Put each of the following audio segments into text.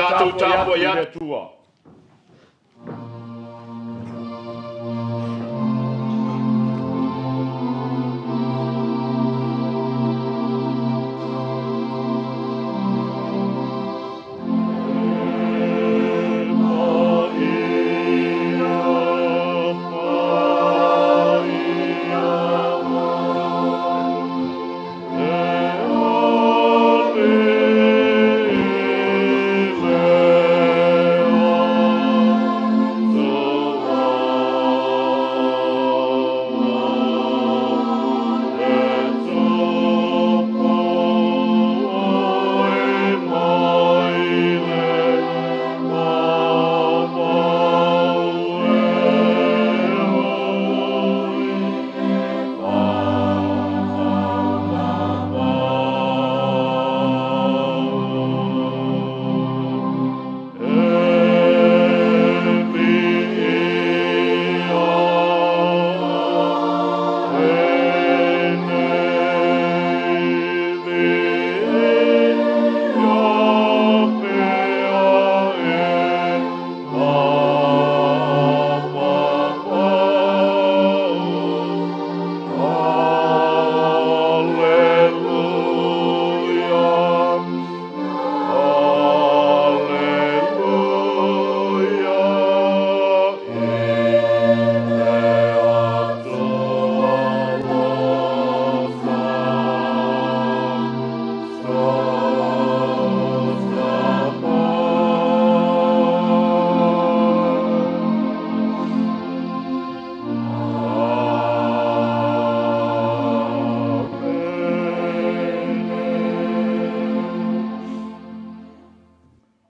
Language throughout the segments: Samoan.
tatou tapuai atu i le Atua.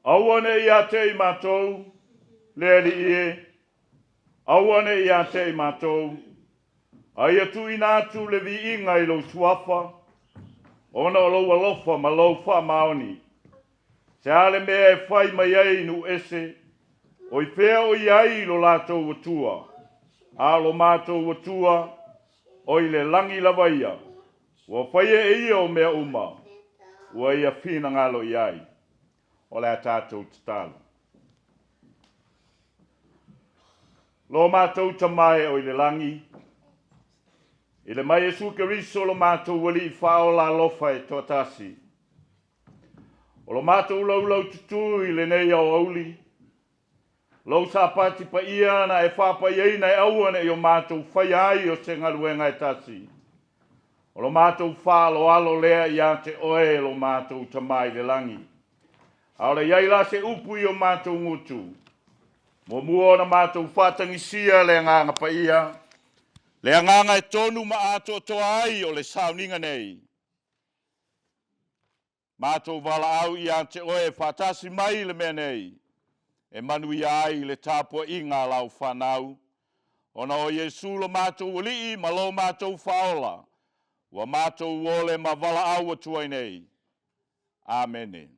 Aua ne i ia te i matou, le Alii e, aua ne i ia te i matou, a ia tuuina atu le viiga i lou suafa, ona o lou alofa ma lou faamaoni. Se a le mea e fai mai ai nuu ese, o i fea o i ai lo latou Atua, a o lo matou Atua, o i le lagi lava ia, ua faia e ia o mea uma, ua ia finagalo i ai. O le a tatou tatalo. Lo matou Tama e o i le lagi, i le mai Iesu Keriso lo matou Alii faaola alofa e toatasi. O lo matou laulau tutū i lenei aoauli, lou sapati paia na e faapaiaina e aua ne i o matou faia ai o se galuega e tasi. O lo matou faaaloalo lea ia te oe lo matou Tama i le lagi. A o le i ai la se upu i o matou gutu, muamua ona matou faatagisia le agaga paia, le agaga e tonu ma atoatoa ai o le sauniga nei. Matou valaau ia te oe faatasi mai le mea nei, e manuia ai le tapuaiga a lau fanau, ona o Iesu lo matou Alii ma lo matou Faaola, ua matou ole ma valaau atu ai nei. Amene.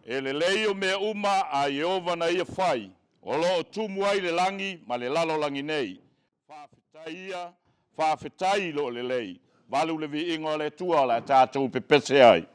E lelei o mea uma a Ieova na ia fai, o lo o tumu ai le lagi ma le lalolagi nei. Faafetai ia, faafetai lo lelei. Valu le viiga o le Atua o le a tatou pepese ai.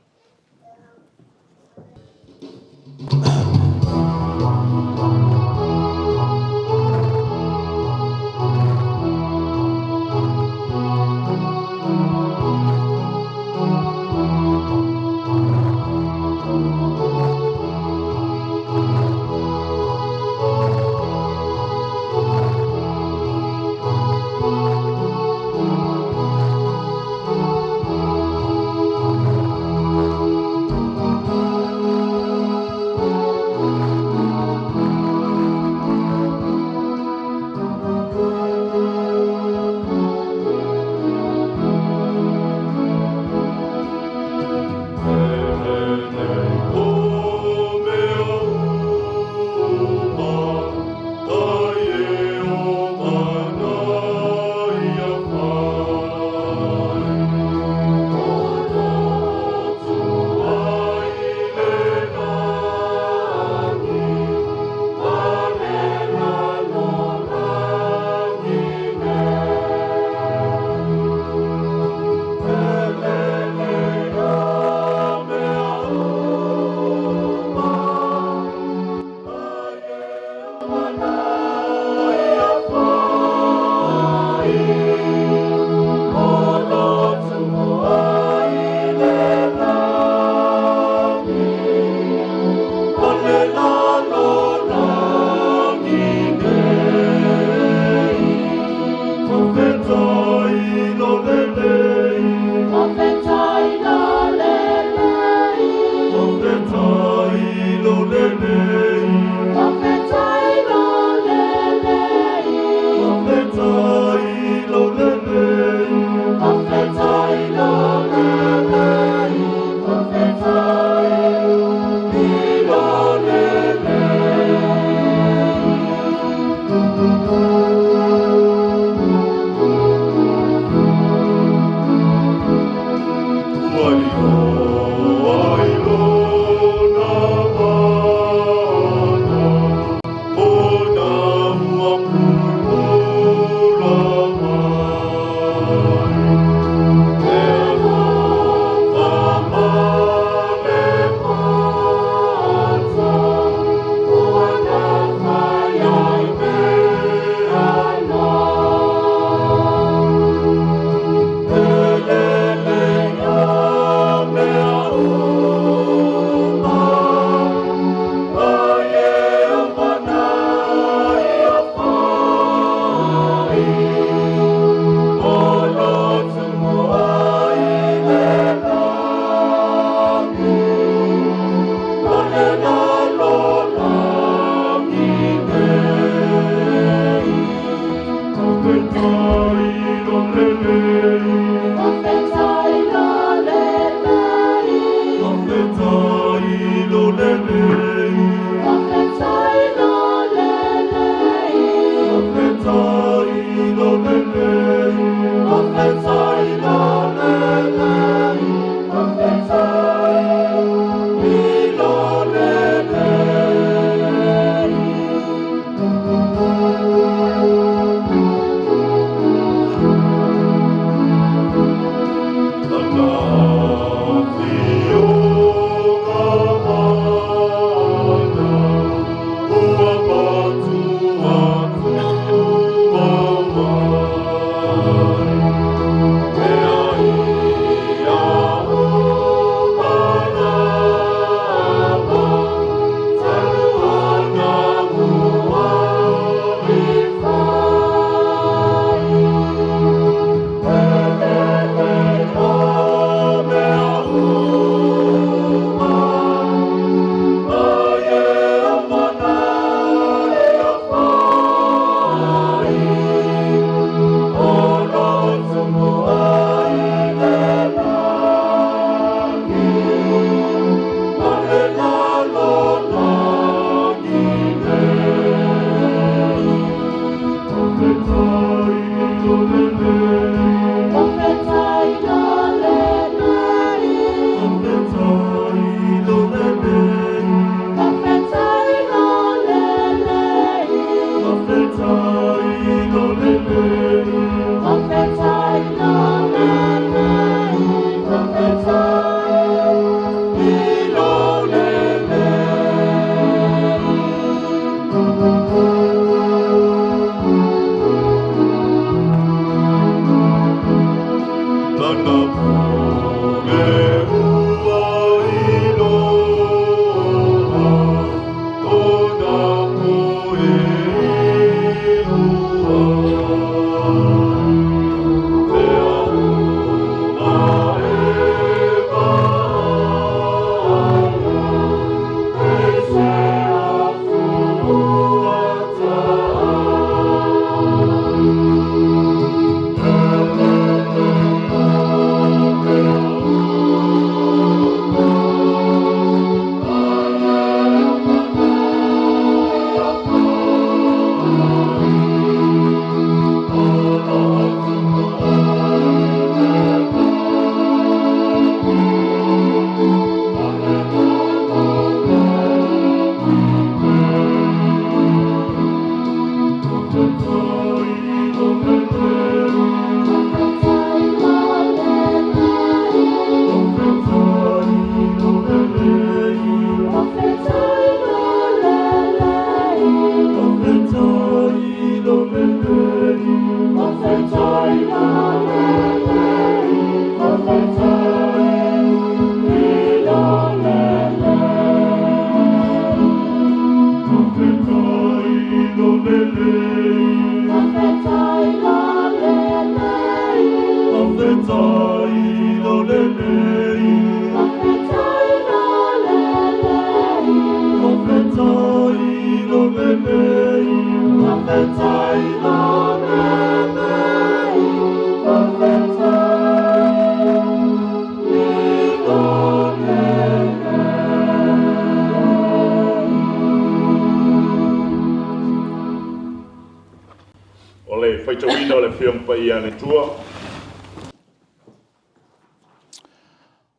O le faitauina o le Afioga Paia a le Atua.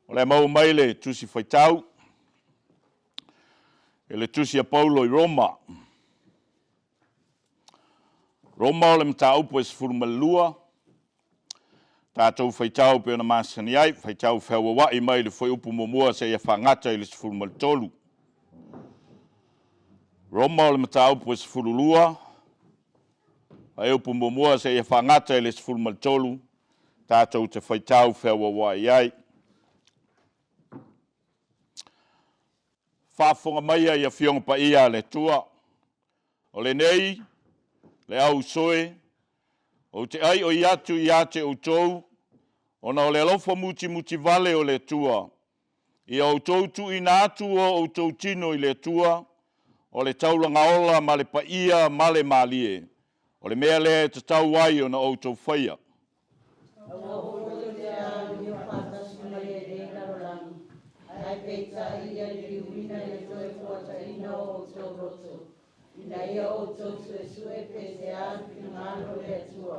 O le a maua mai le Tusi Faitau i le Tusi a Paulo i Roma. Roma o le mataupu e 12, tatou faitau pei ona masani ai, faitau feauauai mai le fuaiupu muamua seia faagata i le 13. Roma o le mataupu e 12, fuaiupu muamua seia faagata i le 13, tatou te faitau feauauai ai. Faafofoga maia i Afioga Paia a le Atua, o lenei le ausoe ou te aioi atu ia te outou, ona o le alofa mutimutivale o le Atua, ia outou tuuina atu o outou tino i le Atua, o le taulaga ola ma le paia ma le malie, o le mea lea e tatau ai ona outou faia. Aua foi ou te agio faatasi mai ai lenei lalolagi, ae peitai ia liliuina i le toe fuataina o outou loto, ina ia outou suesue pe se a le finagalo o le Atua,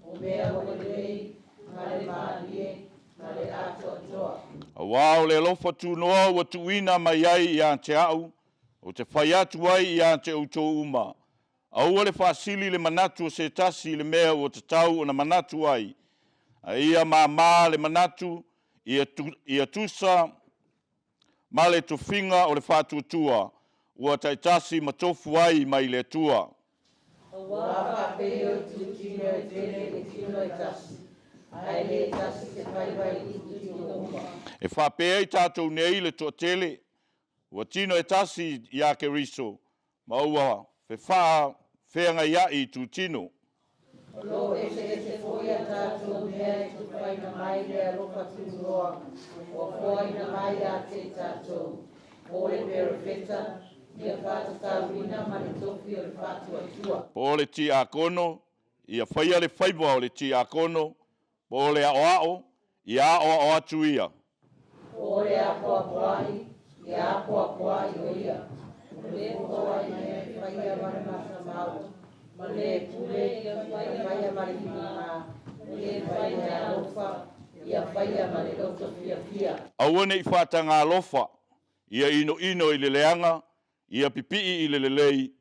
o mea ua lelei, ma le malie, ma le atoatoa. Aua o le alofa tunoa ua tuuina mai ai ia te au, ou te fai atu ai ia te outou uma, aua le faasili le manatu o se tasi i le mea ua tatau ona manatu ai, a ia māmā le manatu, ia tusa ma le tofiga o le faatuatua ua taitasi ma tofu ai mai le Atua. Aua faapei o itutino e tele i le tino e tasi, ae le tasi se faiva i itutino uma. E faapea ai tatou nei le toatele, ua tino e tasi iā Keriso, ma ua fefaafeagaiaʻi i itutino. O lo o eseese foi a tatou mea e tufaina mai le alofa tunoa ua foaina mai ia te i tatou, po o le perofeta, ia faatatauina ma le tofi o le faatuatua. Po o le tiakono, ia faia le faiva o le tiakono, po o le aoao, ia aoao atu ia. Po o le apoapoai, ia apoapoai o ia. O le foa ia e faia ma le matamau, ma le pule ia faia ma le migā, o le fai le alofa, ia faia ma le loto fiafia. Aua ne i faatagalofa, ia inoino i le leaga, ia pipii i le lelei.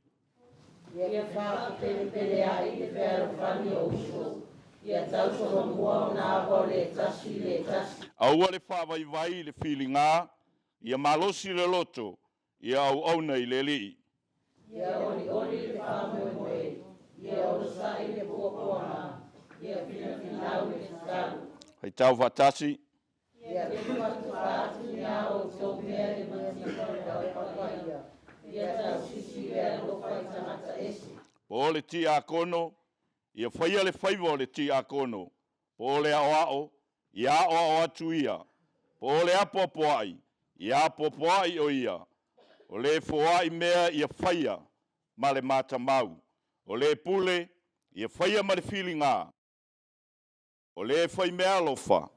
Ia faapelepelea'i le fealofani o uso. Ia tausolomua ona ava o le tasi i le tasi. Aua le faavaivai i le filiga, ia malosi le loto, ia auauna i le Alii. Ia olioli le faamoemoe, ia onosa'i le puapuaga, ia finafinau le tatalo. Faitau faatasi. Ia tufatufa atu ni a outou mea i le mativa o le paia, ia tausisi le alofa i tagata ese. Po o le tiakono, ia faia le faiva o le tiakono. Po o le aoao, ia aoao atu ia. Po o le apoapoai, ia apoapoai o ia. O le foai mea ia faia ma le matamau. O le pule, ia faia ma le filiga. O le faimeaalofa,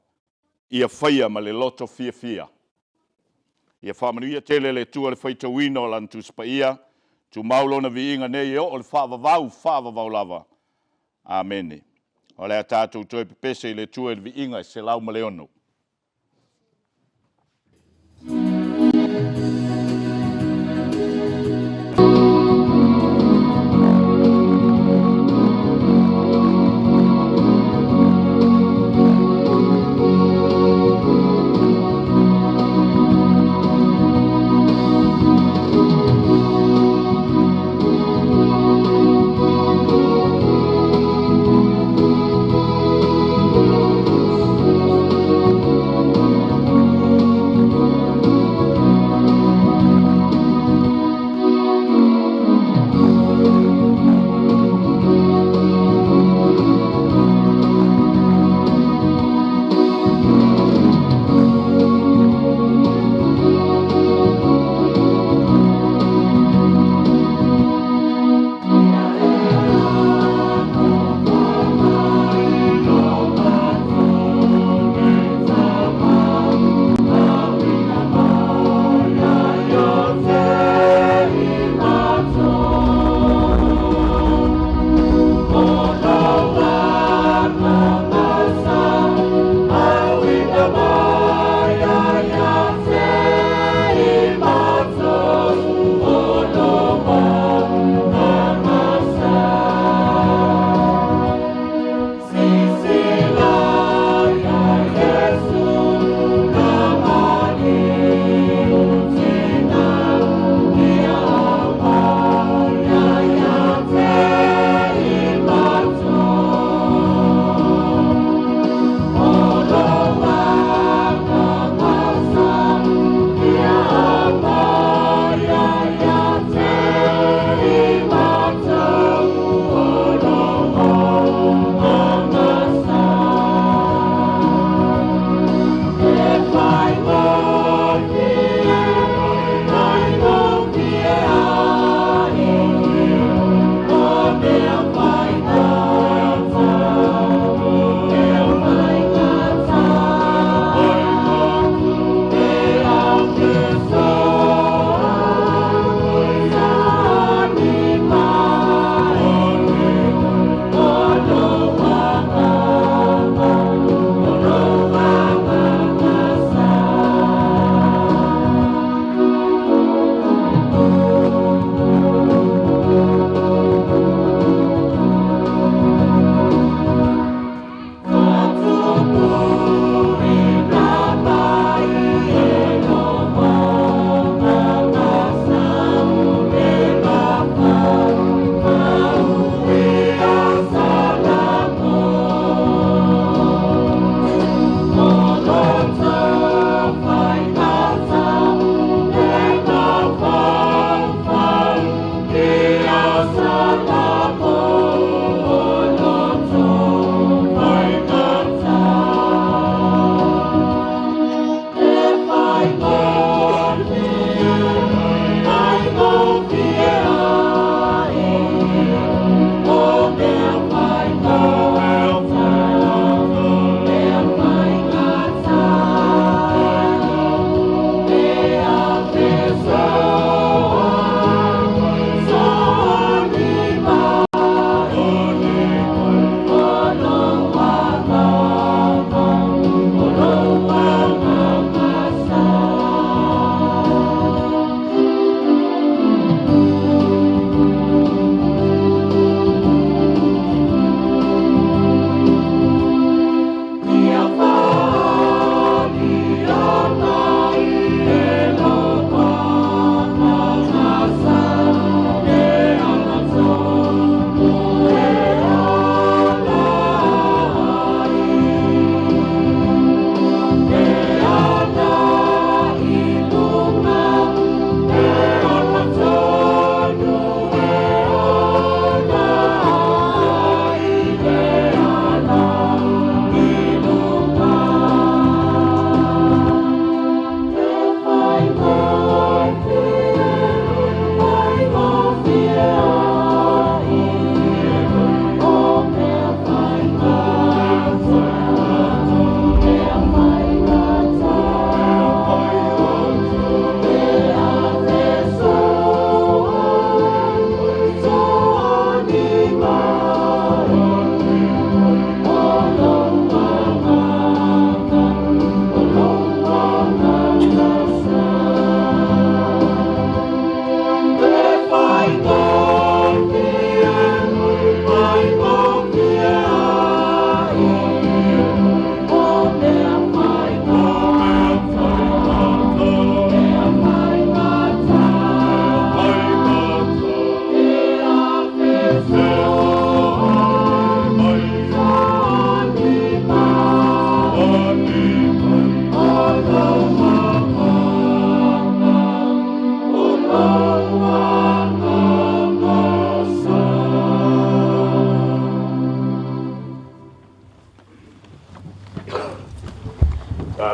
ia faia ma le loto fiafia. Ia faamanuia tele le Atua i le faitauina o Lana Tusi Paia, tumau Lona viiga nei e oo i le faavavau, faavavau lava. Amene. O le a tatou toe pepese i le Atua i le viiga e 106.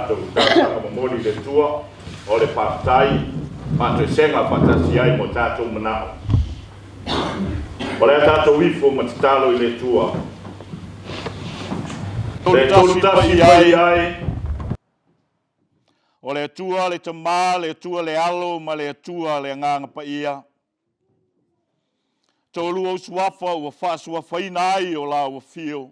tatou talosaga momoli i le Atua o le faafetai, faatoesega faatasi ai ma o tatou manao. O le a tatou ifo ma tatalo i le Atua. Le 31 paia e, o le Atua le Tama, le Atua le Alo ma le Atua le Agaga Paia. Toalua ou suafa ua faasuafaina ai o laua afio.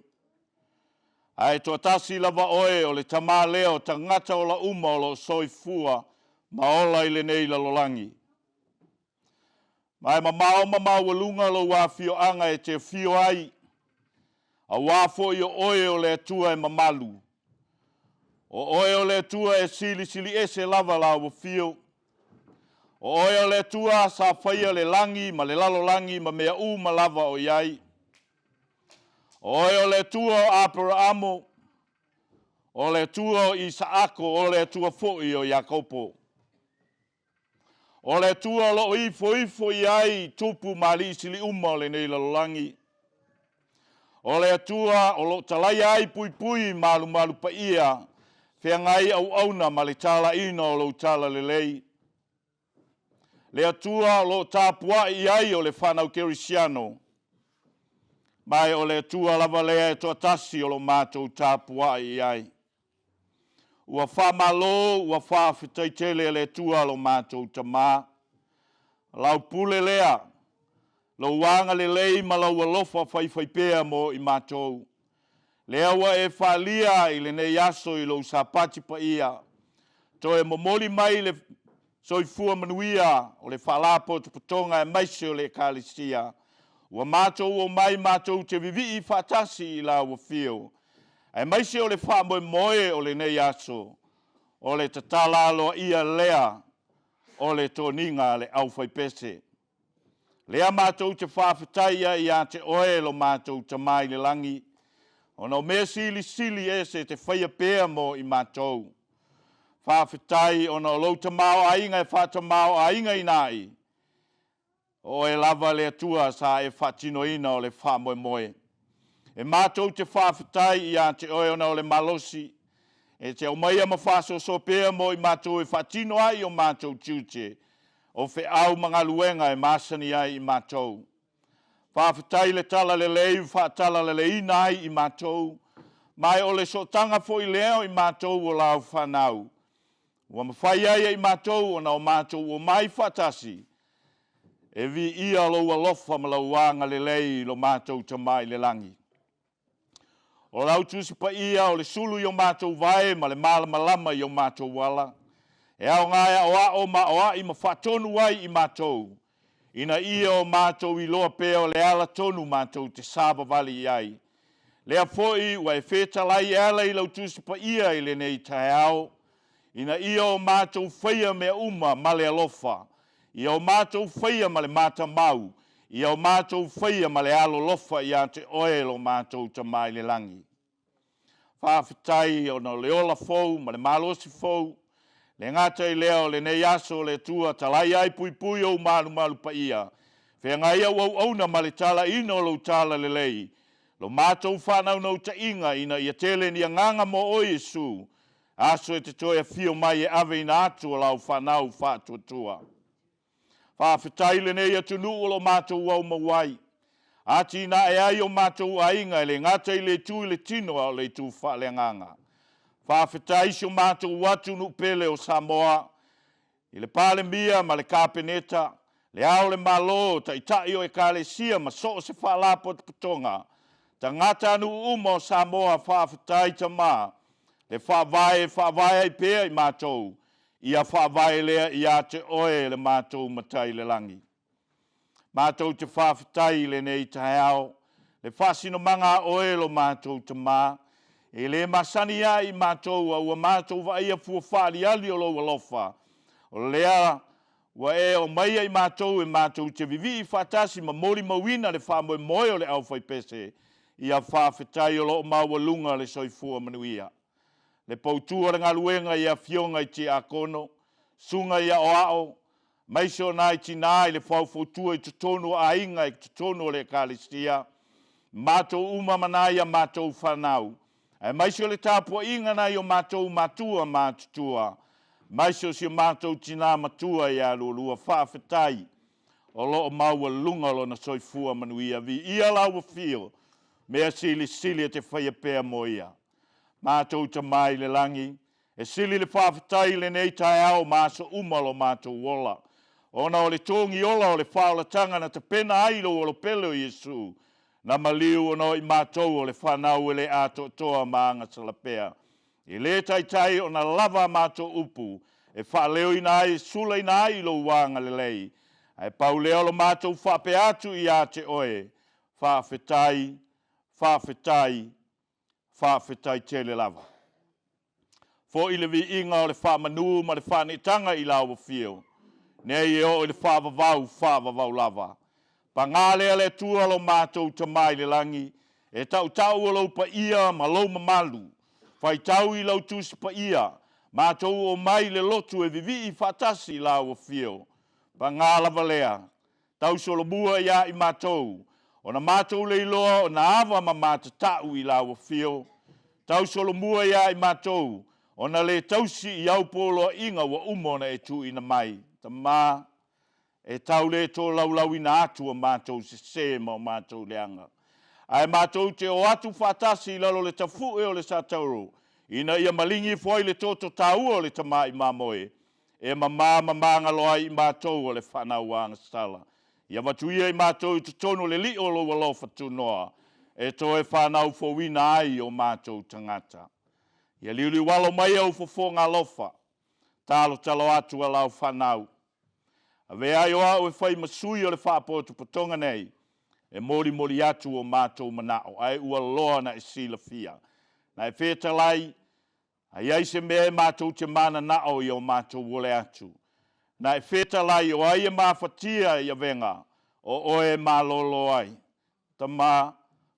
Ae toatasi lava oe o le Tama lea o tagata ola uma o lo o soifua ma ola i lenei lalolagi. Ma e mamao ma maualuga lou afioaga e te afio ai, auā foi o oe o le Atua e mamalu. O oe o le Atua e silisiliese lava lau afio. O oe o le Atua sa faia le lagi ma le lalolagi ma mea uma lava o i ai. O oe o le Atua o Aperaamo, o le Atua o Isaako, o le Atua foi o Iakopo. O le Atua o lo o ifoifo i ai tupu ma alii sili uma o lenei lalolagi. O le Atua o lo o talaia ai puipui malumalu paia, feagai auauna ma le talaina o lou talalelei. Le Atua o lo o tapuai i ai o le fanau kerisiano, ma e o le Atua lava lea e toatasi o lo matou tapuai i ai. Ua faamalo, ua faafetai tele e le Atua lo matou Tamā. Lau pule lea, lou agalelei ma lau alofa faifaipea mo i matou. Lea ua e faalia i lenei aso i lou Sapati paia, toe momoli mai le soifua manuia o le Faalapotopotoga aemaise o le Ekalesia. Ua matou omai matou te vivii faatasi i lau afio, aemaise o le faamoemoe o lenei aso, o le tatala aloaia lea o le toniga a le aufaipese. Lea matou te faafetai ai ia te oe lo matou Tamā i le lagi, ona o mea silisili ese e te faia pea mo i matou. Faafetai ona o lou tamaoaiga e faatamaoaigaina ai, o oe lava le Atua sa e faatinoina o le faamoemoe. E matou te faafetai ia te oe ona o le malosi, e te aumaia ma faasoasoa pea mo i matou e faatino ai o matou tiute, o feau ma galuega e masani ai i matou. Faafetai le talalelei ua faatalaleleiina ai i matou, ma e o le sootaga foi lea o i matou o lau fanau, ua mafai ai e i matou ona o matou omai faatasi, e viia lou alofa ma lou agalelei i lo matou Tama i le lagi. O lau Tusi Paia o le sulu i o matou vae ma le malamalama i o matou ala, e aoga e aoao ma aoai ma faatonu ai i matou, ina ia o matou iloa pea o le ala tonu matou te savavali i ai. Lea foi ua e fetalai e ala i lau Tusi Paia i lenei taeao, ina ia o matou faia mea uma ma le alofa, ia o matou faia ma le matamau, ia o matou faia ma le alolofa ia te oe lo matou Tama i le lagi. Faafetai ona o le ola fou ma le malosi fou, le gata i lea o lenei aso o le Atua talai ai puipui ou malumalu paia, feagai au auauna ma le talaina o lou talalelei, lo matou faanaunautaiga ina ia tele ni agaga mo oe Iesu, aso e te toe afio mai e aveina atu o lau fanau faatuatua. Faafetai lenei atunuu o lo matou aumau ai, atinae ai o matou aiga e le gata i le itu i le tino a o le itu faaleagaga. Faafetai si o matou atunuu pele o Samoa, i le Palemia ma le Kapeneta, le Ao o le Malo, Taitai o Ekalesia ma so o se faalapotopotoga, tagatanuu uma o Samoa, faafetai Tamā, le faavae e faavae ai pea i matou, ia faavae lea ia te oe le matou Matai i le lagi. Matou te faafetai i lenei taeao, le faasinomaga a oe lo matou Tamā, e le masani ai i matou a ua matou vaaia fua faaliali o lou alofa, o lea ua e aumaia i matou e matou te vivii faatasi ma molimauina le faamoemoe o le aufaipese, ia faafetai o lo o maualuga le soifua manuia. Le poutu o le galuega i afioga i tiakono, susuga i aoao, aemaise o nai tinā i le faufautua i totonu o aiga i totonu o le Ekalesia, matou uma ma nai a matou fanau, Aemaise o le tapuaiga nai o matou matua matutua, aemaise o si o matou tina matua ia Lualua, faafetai o loo maualuga lona soifua manuia. Viia lau afio, mea silisili e te faia pea mo ia. Matou Tama i le lagi, e sili le faafetai i lenei taeao ma aso uma lo matou ola, ona o le togi ola o le faaolataga na tapena ai lou olopele o Iesu, na maliu ona o i matou o le fanau e le atoatoa ma agasalapea. E le taitai ona lava a matou upu e faaleoina ai e sulaina ai lou agalelei, ae pau lea o lo matou faapea atu ia te oe, faafetai, faafetai, faafetai tele lava. Foi le viiga o le faamanu ma le faaneetaga i lau afio, nei e oo i le faavavau, faavavau lava. Paga lea le Atua lo matou Tama i le lagi, e tautau o lou paia ma lou mamalu, faitau i lau Tusi Paia, matou omai i le lotu e vivii faatasi i lau afio. Paga lava lea, tausolomua ia i matou, ona matou le iloa ona ava ma matatau i lau afio, tausolomua ia i matou, ona le tausi i au poloaiga ua uma ona e tuuina mai. Tama, e tau le tolaulauina atu o matou sese ma o matou leaga, ae matou te o atu faatasi i lalo o le tafue o le satauro, ina ia maligi ifo ai le toto taua o le tamai mamoe, e mama ma magalo ai i matou o le fanau agasala. Ia avatu ia i matou i totonu o le lio o lou alofa tunoa, e toe fanau fouina ai o matou tagata. Ia liuliualo mai au fofoga alofa, talotalo atu a lau fanau. Avea ai o au e fai ma sui o le faapotopotoga nei, e molimoli atu o matou manao, ae ua loa na e silafia. Na e fetalai, a i ai se mea e matou te mananao ia o matou ole atu. Na e fetalai o ai e mafatia i avega, o oe e malolo ai. Tama,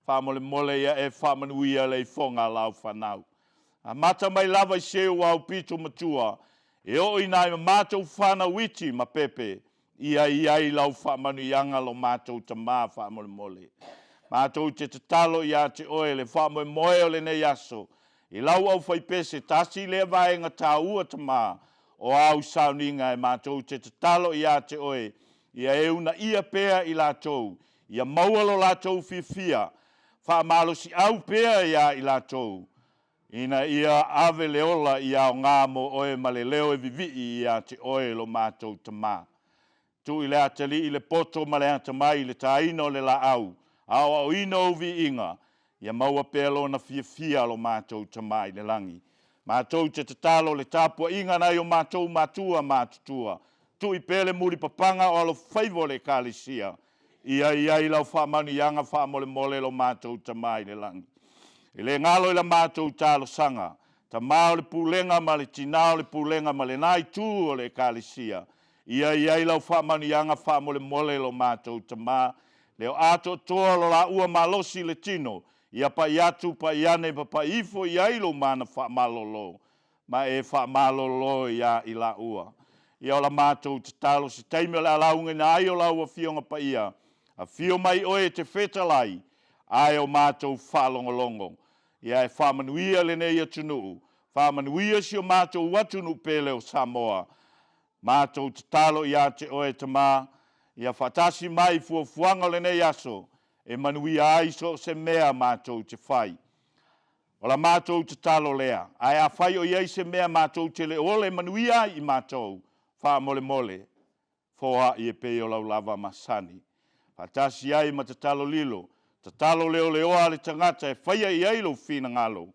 faamolemole ia e faamanuia le ifoga a lau fanau. Amata mai lava i se ua aupito matua, e oo ina ai ma matou fanau iti ma pepe, ia i ai lau faamanuiaga lo matou Tama faamolemole. Matou te tatalo ia te oe le faamoemoe o lenei aso, i lau aufaipese tasi lea vaega taua Tama o au sauniga e matou te tatalo ia te oe, ia e uunaia pea i latou, ia maua lo latou fiafia, faamalosiau pea ia i latou, ina ia ave le ola ia aoga mo oe ma le leo e vivii ia te oe lo matou Tama. Tuu i le atalii le poto ma le atamai i le taina o le laau, aoaoina ou viiga, ia maua pea lona fiafia lo matou Tama i le lagi. Matou te tatalo le tapuaiga nai o matou matua matutua, tuu pea le mulipapaga o alofaiva o le Ekalesia, ia i ai lau faamanuiaga faamolemole lo matou Tama i le lagi. E le galo i la matou talosaga, Tama o le pulega ma le tina o le pulega ma lena itu o le Ekalesia, ia i ai lau faamanuiaga faamolemole lo matou Tama, leo atoatoa lo laua malosi le tino, ia pai atu, pai ane, ma pai ifo i ai lou mana faamalolo, ma e faamalolo ia i laua. Ia o la matou tatalo se taimi o le alaugaina ai o lau afioga paia, afio mai oe e te fetalai, ae o matou faalogologo. Ia e faamanuia lenei atunuu, faamanuia si o matou atunuu pele o Samoa. Matou tatalo ia te oe Tama, ia faatasi mai fuafuaga o lenei aso, e manuia ai so o se mea matou te fai. O la matou tatalo lea, ae afai o i ai se mea matou te le ole manuia ai i matou, faamolemole, foai e pei o lau lava masani. Faatasi ai ma tatalo lilo, tatalo leoleoa a le tagata e faia i ai lou finagalo,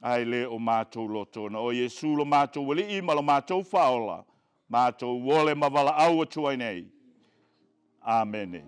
ae le o matou loto. Na o Iesu lo matou Alii ma lo matou Faaola, matou ole ma valaau atu ai nei. Amene.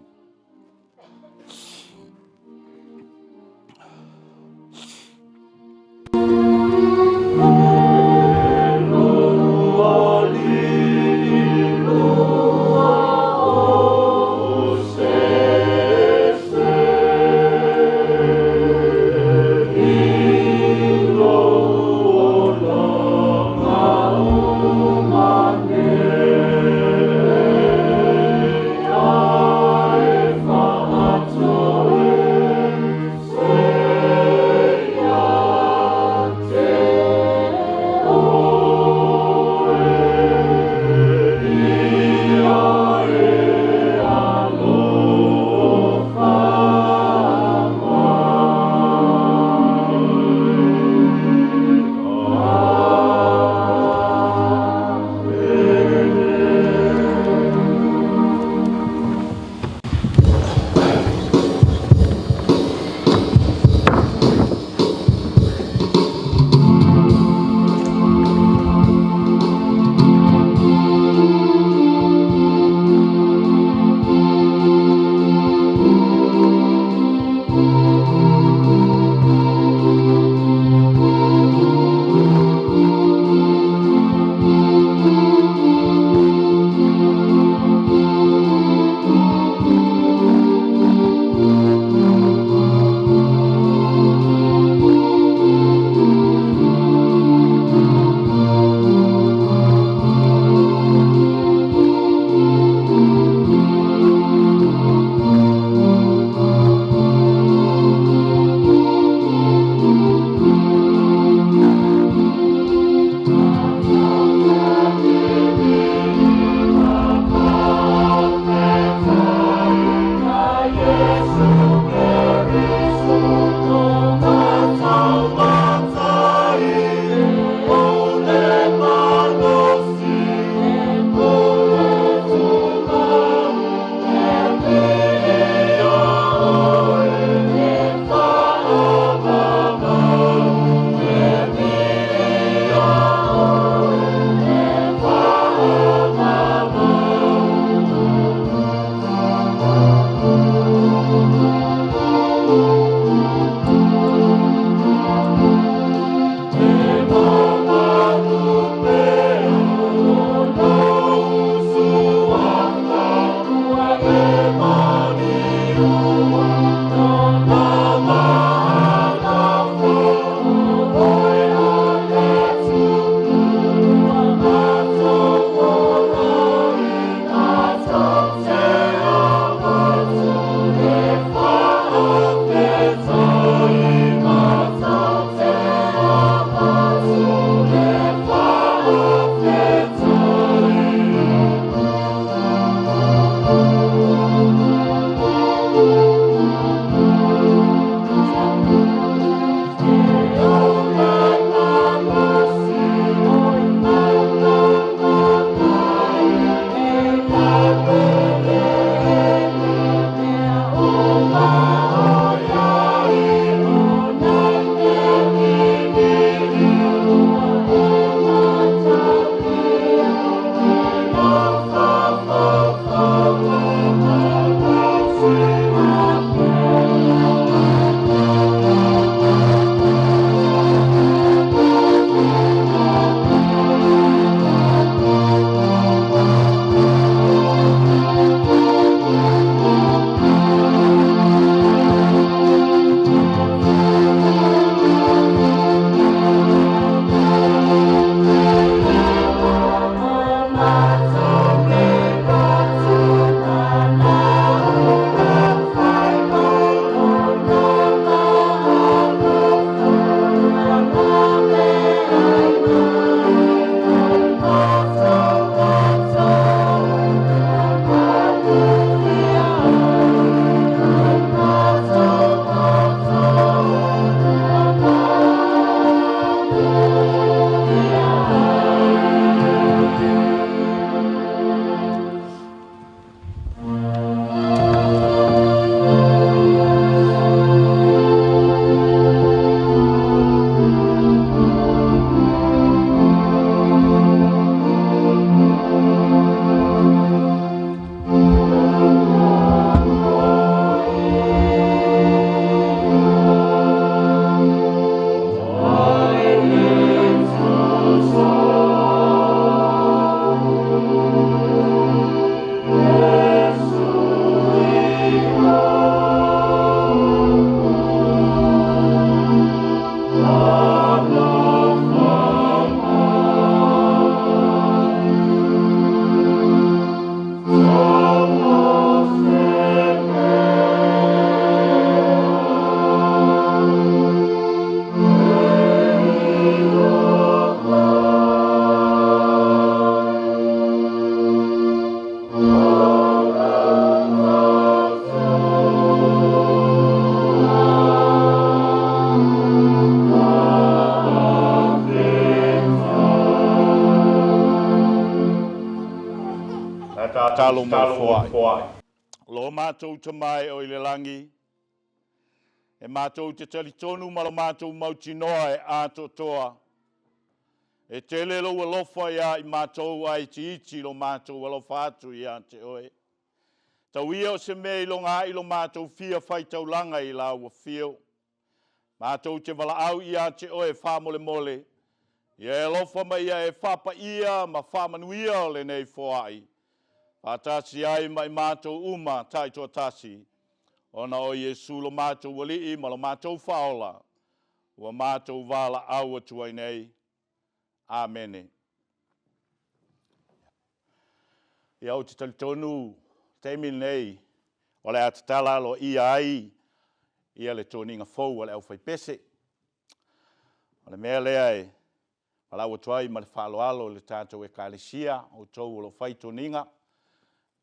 Tatalo mo le foai. Lo matou Tama e o i le lagi, e matou te talitonu ma lo matou mautinoa e atoatoa. E tele lou alofa ia i matou ae itiiti lo matou alofa atu ia te oe. Tau ia o se mea e iloga ai lo matou fia faitaulaga i lau afio. Matou te valaau ia te oe faamolemole, ia e alofa ma ia e faapaia ma faamanuia o lenei foai. Faatasi ai ma i matou uma taitoatasi, ona o Iesu lo matou Alii ma lo matou Faaola, ua matou valaau atu ai nei. Amene. Ia ou te talitonu taimi lenei o le a tatala aloaia ai ia le toniga fou a le aufaipese. O le mea lea e valaau atu ai ma le faaaloalo i le tatou Ekalesia, outou o lo o fai toniga,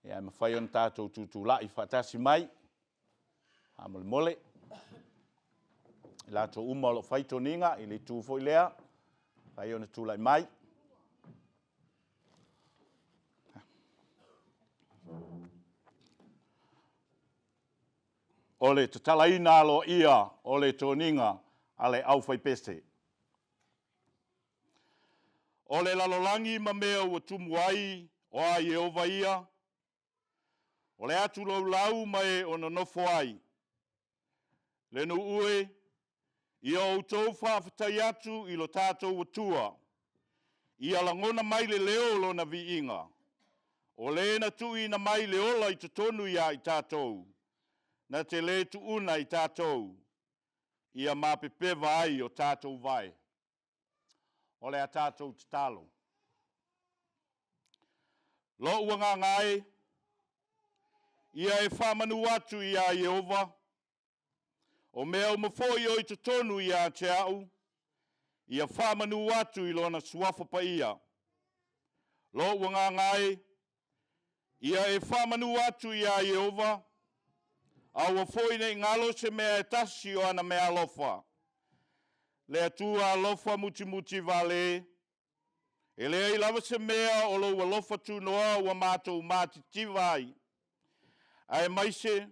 ia e mafai ona tatou tutulai faatasi mai faamolemole. I latou uma o lo o fai toniga i le itu foi lea, mafai ona tulai mai. O le tatalaina aloaia o le toniga a le aufaipese. O le lalolagi ma mea ua tumu ai, o a Ieova ia, o le atu laulau ma e o nonofo ai. Le nuu e, ia outou faafetai atu i lo tatou Atua, ia lagona mai le leo o lona viiga, o le na tuuina mai le ola i totonu ia i tatou, na te le tuuna i tatou, ia mapepeva ai o tatou vae. O le a tatou tatalo. Lou agaga e, ia e faamanu atu iā Ieova, o mea uma foi o i totonu ia te au, ia faamanu atu i lona suafa paia. Lou agaga e, ia e faamanu atu iā Ieova, aua foi ne i galo se mea e tasi o ana meaalofa. Le Atua alofa mutimuti vale, e leai lava se mea o lou alofa tunoa ua matou matitiva ai, aemaise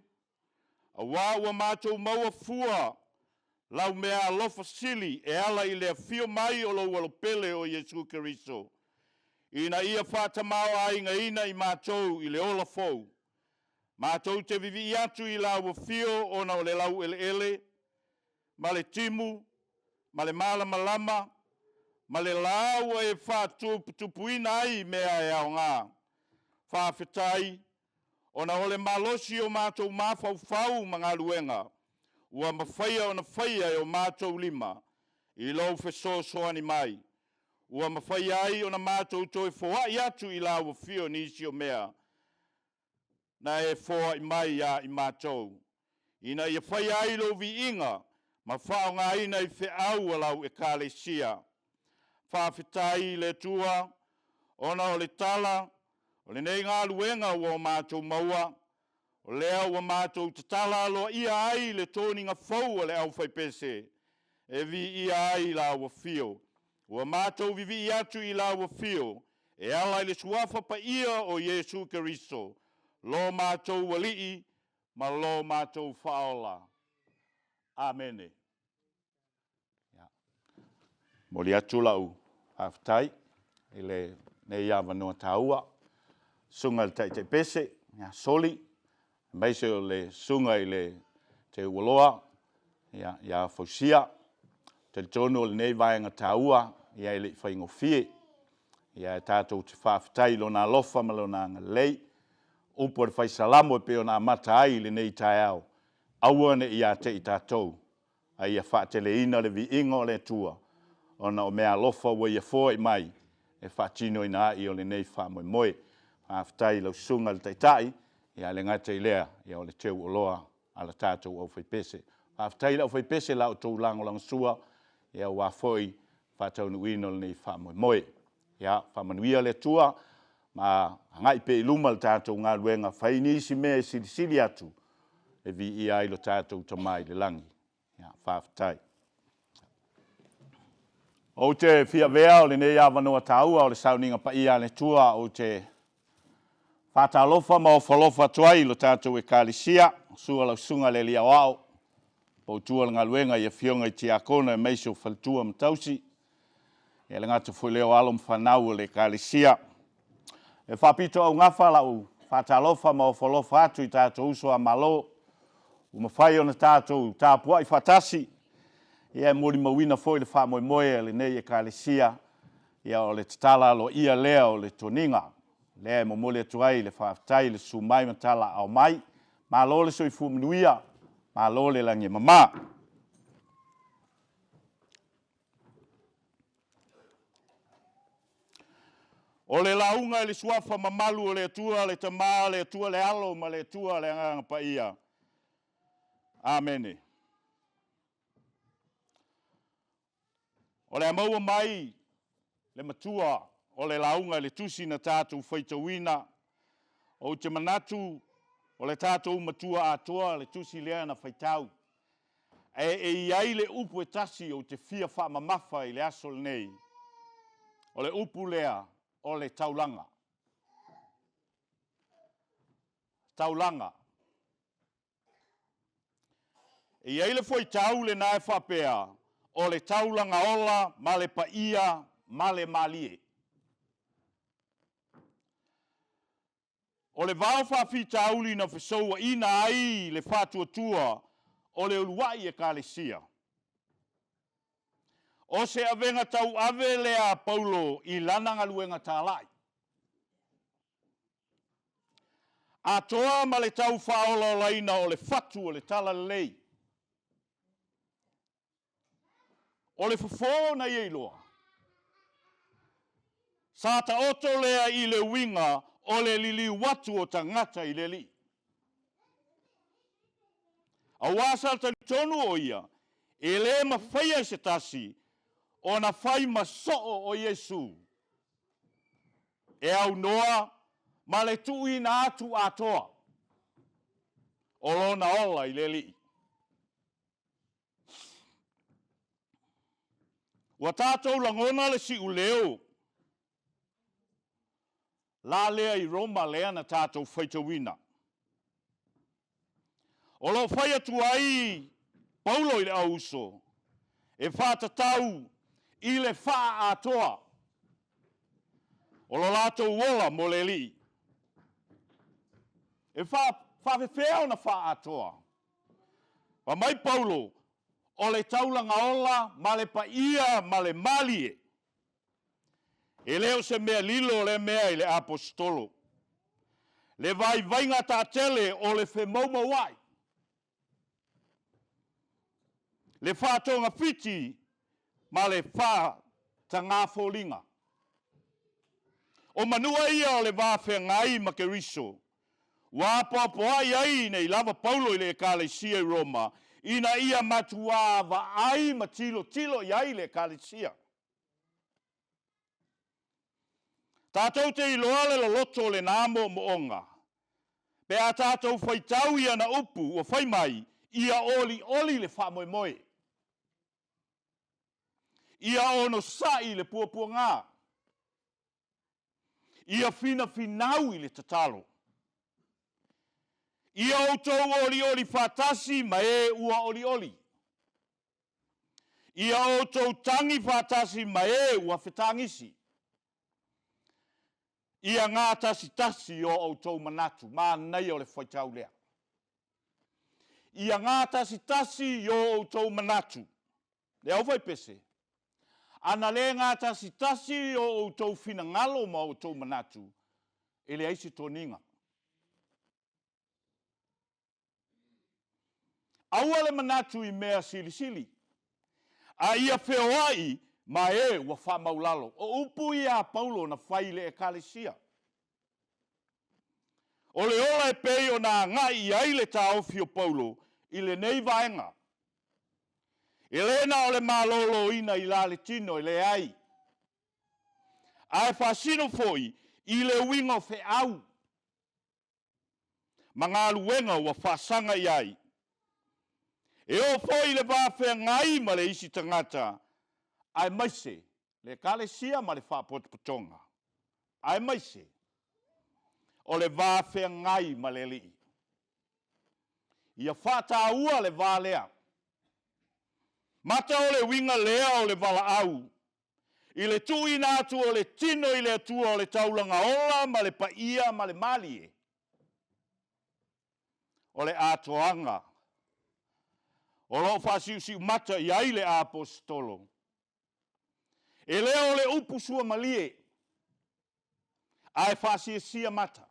auā ua matou maua fua lau meaalofa sili e ala i le afio mai o lou Alopele o Iesu Keriso, ina ia faatamaoaigaina i matou i le ola fou. Matou te vivii atu i lau afio ona o le laueleele, ma le timu, ma le malamalama, ma le la ua e faatuputupuina ai mea e aoga. Faafetai, ona o le malosi o matou mafaufau ma galuega, ua mafaia ona faia e o matou lima i lou fesoasoani mai. Ua mafai ai ona matou toe foai atu i lau afio nisi o mea na e foai mai ia i matou, ina ia faia ai lou viiga ma faaaogaina i feau a lau Ekalesia. Faafetai i le Atua, ona o le tala o lenei galuega ua o matou maua, o lea ua matou tatala aloaia ai le toniga fou a le aufaipese, e viia ai lau afio. Ua matou vivii atu i lau afio, e ala i le suafa paia o Iesu Keriso, lo matou Alii ma lo matou Faaola. Amene. Momoli atu lau faafetai i lenei avanoa taua, susuga i le Taitaipese ia Soli, aemaise o le susuga i le Teuoloa ia Fausia. E talitonu o lenei vaega taua e le i faigofie. Ae tatou te faafetai i Lona alofa ma Lona agalelei. O upu a le Fai Salamo e pei ona amata ai lenei taeao, aua ne i ia te i tatou, a ia faateleina le viiga o le Atua, ona o meaalofa ua Ia foai mai e faatinoina ai o lenei faamoemoe. Faafetai i lau Susuga i le Taitai, ae le gata i lea, o le teuoloa a le tatou aufaipese. Faafetai i le aufaipese i la outou lagolagosua aua foi le faataunuuina o lenei faamoemoe. Ia faamanuia le Atua ma agai pea i luma le tatou galuega, fai nisi mea e silisili atu e viia ai lo tatou Tama i le lagi. Ia, faafetai. Ou te fia avea o lenei avanoa taua o le sauniga paia a le Atua, ou te Faatalofa ma ofo alofa atu ai i lo tatou Ekalesia, susu lau Susuga i le Alii Aoao, poutua o le galuega i Afioga i Tiakono aemaise o faletua ma tausi, e le gata foi i lea o alo ma fanau a le Ekalesia. E faapitoaugafa lau faatalofa ma ofo alofa atu i tatou uso a Malo ua mafai ona tatou tapuai faatasi, ia e molimauina foi le faamoemoe a lenei Ekalesia, ia o le tatala aloaia lea o le toniga. Lea e momoli atu ai le faafetai i le susu mai ma talaaao mai. Malo le soifua manuia, malo le lagi e mama. O le lauga i le suafa mamalu o le Atua le Tama, le Atua le Alo ma le Atua le Agaga Paia. Amene. O le a maua mai le matua o le lauga i le tusi na tatou faitauina. Ou te manatu o le tatou matua atoa le tusi lea na faitau. Ae e i ai le upu e tasi ou te fia faamamafa i le aso lenei, o le upu lea o le taulaga. Taulaga. E i ai le fuaitau lena e faapea, o le taulaga ola ma le paia ma le malie. O le vao faafitauli na fesouaina ai le faatuatua o le uluai Ekalesia. O se avega tauave lea a Paulo i lana galuega talai. Atoa ma le tau faaolaolaina o le fatu o le talalelei. O le fofo na ia iloa, sa taoto lea i le uiga o le liliu atu o tagata i le Alii. Aua sa talitonu o ia, e le mafaia e se tasi ona fai ma soo o Iesu e aunoa ma le tuuina atu atoa o lona ola i le Alii. Ua tatou lagona le siuleo la lea i Roma lea na tatou faitauina. O lo o fai atu ai Paulo i le auuso e faatatau i le faaatoa o lo latou ola mo le Alii. E faafefea ona faaatoa? Fai mai Paulo, o le taulaga ola ma le paia ma le malie. E le o se mea lilo lea mea i le Aposetolo. Le vaivaiga taatele o le femoumouai, le faatogafiti ma le faatagafoliga. O manua ia o le va feagai ma Keriso, ua apoapoai ai nei lava Paulo i le Ekalesia i Roma, ina ia matuā vaai ma tilotilo i ai le Ekalesia. Tatou te iloa le loloto o lena moomooga, pe a tatou faitau i ana upu ua fai mai, ia olioli le faamoemoe. Ia onosai le puapuaga. Ia finafinau i le tatalo. Ia outou olioli faatasi ma e ua olioli. Ia outou tagi faatasi ma e ua fetagisi. Ia gatasitasi o outou manatu. Manaia o le faitau lea. Ia gatasitasi i o outou manatu. Le aufaipese, ana le gatasitasi o outou finagalo ma outou manatu, e leai se toniga. Aua le manatu i mea silisili, a ia feoai ma e ua faamaulalo. O upu ia a Paulo na fai i le Ekalesia. O le ola e pei ona agai i ai le taofi o Paulo i lenei vaega. E le na o le maloloina i la le tino, e leai, ae faasino foi i le uiga o feau ma galuega ua faasaga i ai. E oo foi i le va feagai ma le isi tagata, aemaise le Ekalesia ma le Faapotopotoga, aemaise. o le va feagai ma le Alii. Ia faataua le va lea. Mata o le uiga lea o le valaau i le tuuina atu o le tino i le Atua o le taulaga ola ma le paia ma le malie, o le atoaga o lo o faasiusiumata i ai le Aposetolo. E le o le upu suamalie, ae faasiasia mata.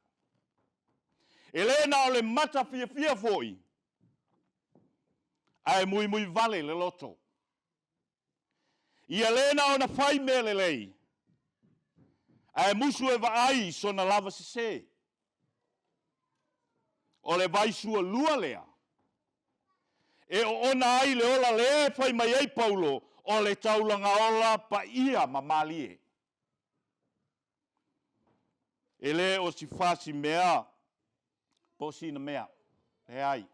E le na o le mata fiafia foi, ae muimuivale le loto. Ia le na ona fai mea lelei, ae musu e vaai i sona lava sese. O le vaisualua lea e oona ai le ola lea e fai mai ai Paulo, o le taulaga ola paia ma malie. E le o si fasi mea po o sina mea, leai,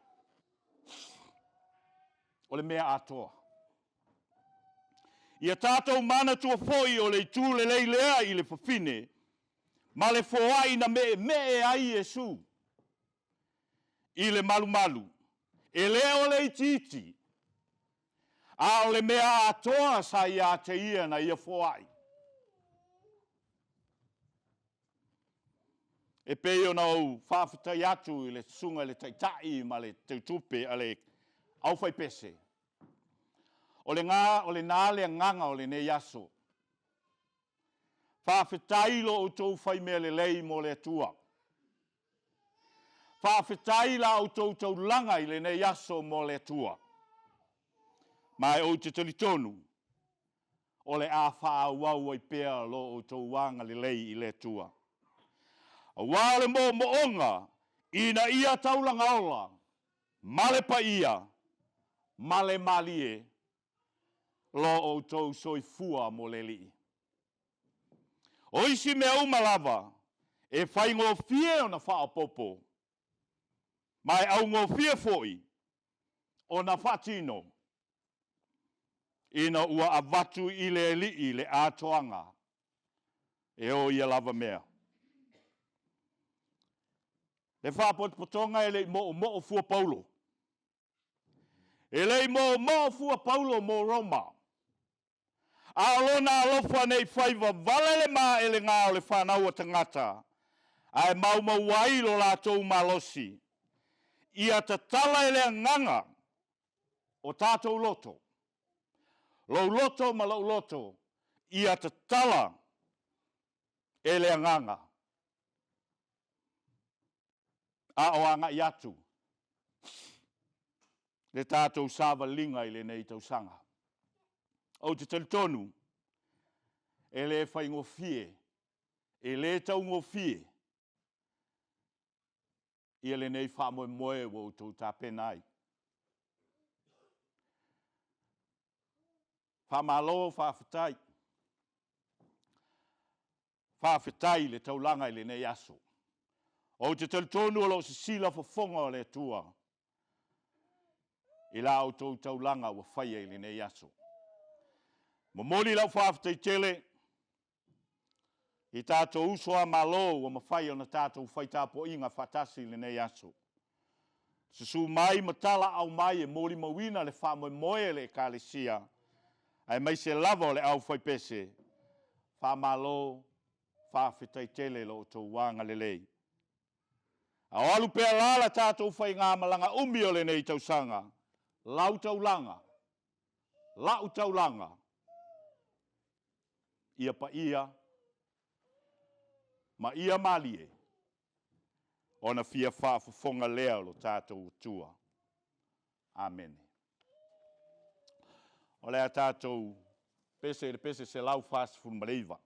o le mea atoa. Ia tatou manatua foi o le itu lelei lea i le fafine ma le foai na meemee ai Iesu i le malumalu, e le o le itiiti, a o le mea atoa sa ia te ia na ia foai. E pei ona ou faafetai atu i le Susuga i le Taitai ma le Teutupe a le aufaipese, o lena le agaga o lenei aso. Faafetai i lo outou fai mea lelei mo le Atua. Faafetai i la outou taulaga i lenei aso mo le Atua. Ma ou te talitonu, o le a faaauau ai pea lo outou agalelei i le Atua. Aua o le moomooga ina ia taulaga ola ma le paia ma le malie lo outou soifua mo le Alii. O isi mea uma lava e faigofie ona faaopoopo, ma e augofie foi ona faatino, ina ua avatu i le Alii le atoaga e o ia lava mea. Le faapotopotoga e le i moomoo fua Paulo. E le i moomoo fua Paulo mo Roma, a o lona alofa ne i fai vavale le maelega o le fanau a tagata, ae maumau ai lo latou malosi, ia tatala e le agaga o tatou loto, lou loto ma lou loto, ia tatala e le agaga, a o agai atu le tatou savaliga i lenei tausaga. Ou te talitonu, e le faigofie, e le taugofie ia lenei faamoemoe ua outou tapena ai. Faamalo faafetai. Faafetai i le taulaga i lenei aso. Ou te talitonu o lo o sisila fofoga o le Atua i la outou taulaga ua faia i lenei aso. Momoli lau faafetai tele i tatou uso a Malo ua mafai ona tatou fai tapuaiga faatasi i lenei aso. Susu mai ma talaaao mai e molimauina le faamoemoe o le Ekalesia, aemaise lava o le aufaipese, faamalo faafetai tele i lo outou agalelei. A o alu pea la le tatou faigamalaga umi o lenei tausaga, lau taulaga, lau taulaga, ia paia ma ia malie, ona fia faafofoga lea o lo tatou Atua. Amene. O le a tatou pese i le pese 149.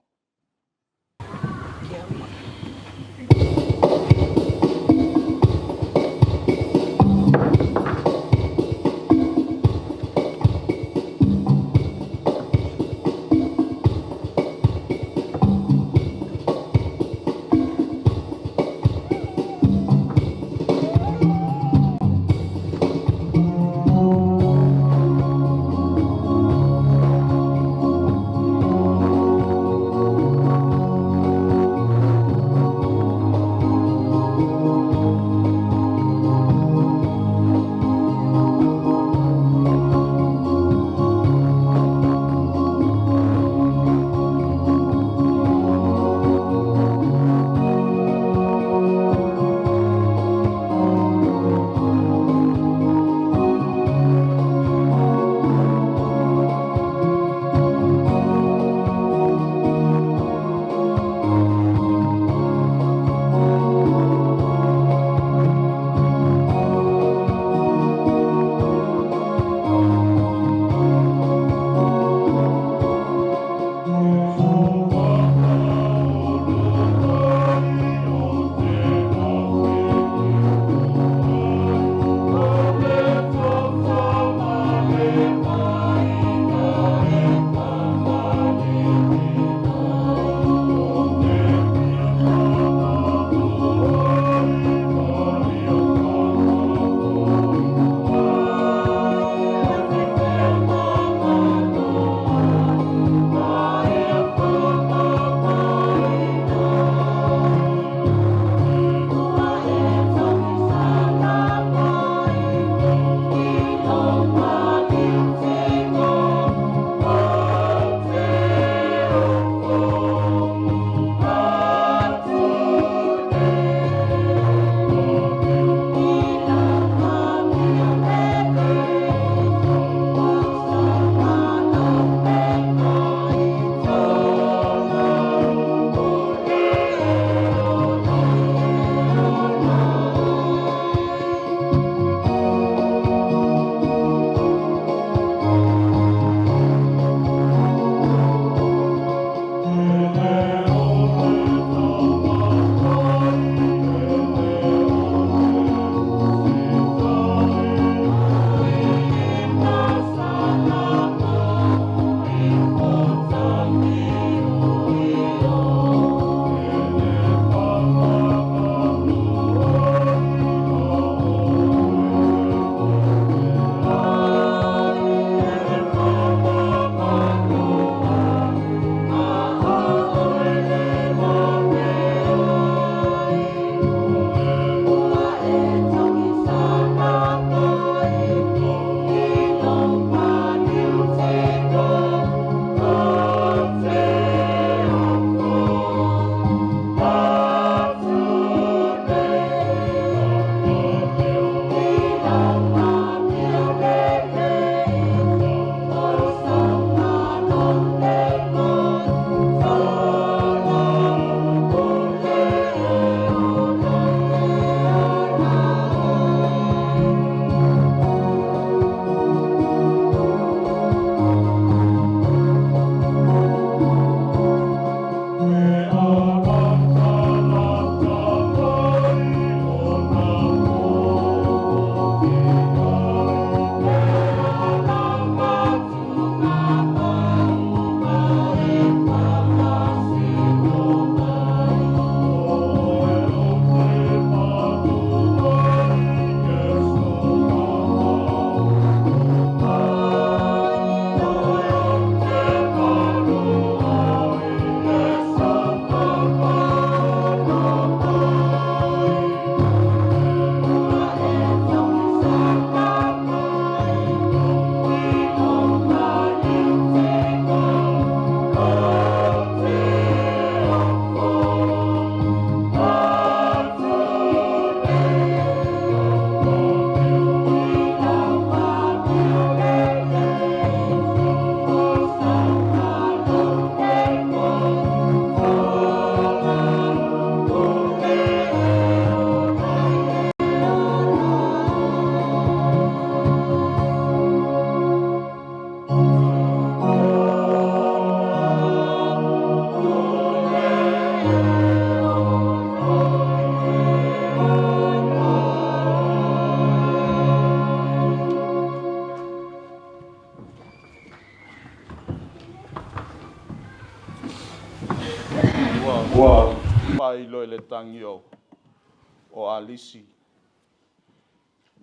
Ua faailoa i le tagi o Alisi